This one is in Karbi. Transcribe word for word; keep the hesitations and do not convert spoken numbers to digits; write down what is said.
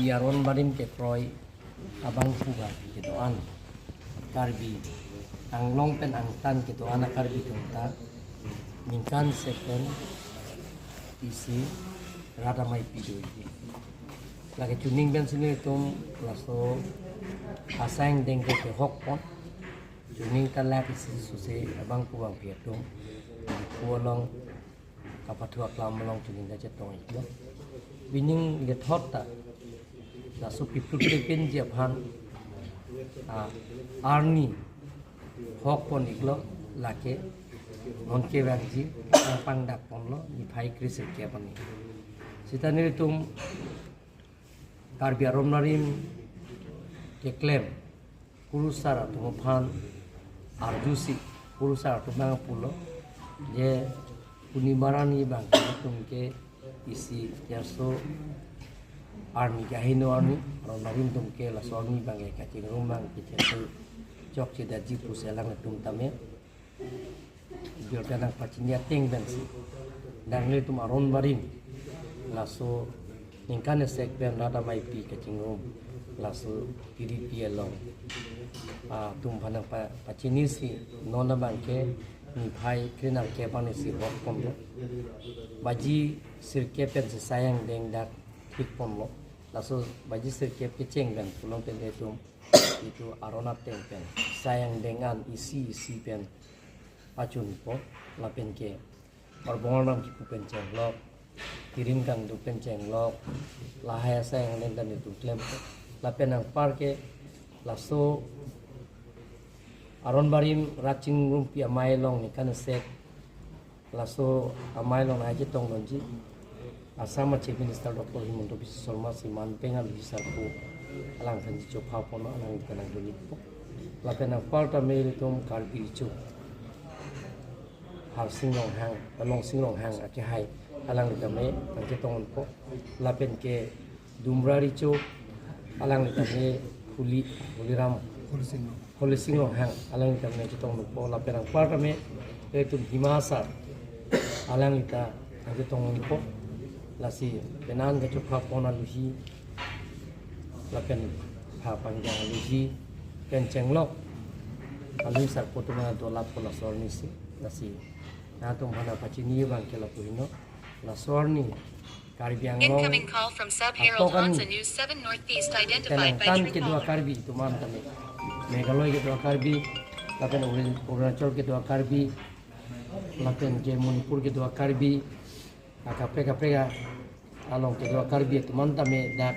Aron barim kekroi abangphu abang kedo-an Karbi Anglong pen angtan kedo-an a-Karbi atum ta ningkan second isi rat amei pidoji. Lake chuning pensi nelitum laso asai angdeng ke kehok pon. Chuning ta lak isi suse abangphu abangphi atum Diphu along kapathu aklam along chuning ta chetong iklo. Pining kethot ta laso pipluk pepinji aphan, ah, arni hok pon iklo, lake non kevangji pangdak ponlo niphai kre sirkep arni. Sita nelitum Karbi aron barim keklem kurusar atum aphan arjusi, kurusar atum abang pulo je puni marani abang atum ke isi jarso arni kaheno arni, aron barim atum ke laso arni abang ke kachingrum abang ke chengso chokche daji pusi alanglitum tame birta nangpachini ateng pensi dak nelitum aron barim laso ningkan esek pen rat amei pi kachingrum laso P D P along, ah, atum aphan nangpa-, pachinisi non abang ke niphai kre nerkep arni si hok ponlo. Baji sirkep pensi asai angdeng dak thik ponlo. Laso baji sirkep kecheng pen pulo pen itum itum aron ateng pen asai angdeng an isi isi pen pachunpo, lapen ke Karbonga Arnam kipu pen chenglok, kirim kangduk pen chenglok, lahai asai angdeng ta nelitum klempo. Lapen anpar ke laso aron barim rat chingrumpi amei along ningkan esek laso amei along nangchetongdunji Assam a Chief Minister Doctor Himanta Biswa Sarma si man pen aluhi sarpo alangphan chopha pon, alangli ta nangdun ikpo. Lapen anpar tame ilitum Karbi Riso Harsing Ronghang, Longsing Ronghang akehai, alangli tame nangchetongpo. Lapen ke Dumra Riso, alangli tame Holi, Holiram, Holising Ronghang. Holising Ronghang, alangli tame nangchetongpo. Lapen anpar tame ilitum Hima Asar, alangli ta nangchetongpo. Lasi penang kachopha pon aluhi, lapen pha pangjang aluhi pen chenglok aluhi sarpo atum an dolappo laso arni si. Lasi nangtum aphan nangpachini abang ke lapu heno, laso arni Karbi Anglong Incoming call from Sub Harold atok an Hansen, News seven Northeast, identified by kenangtan kedo Tripod. A-Karbi atum an tame, Meghalaya kedo a-Karbi, lapen Arun-, Arunachal kedo a-Karbi, lapen ke Manipur kedo a-Karbi, akaprek kaprek along kedo a-Karbi atum an tame dak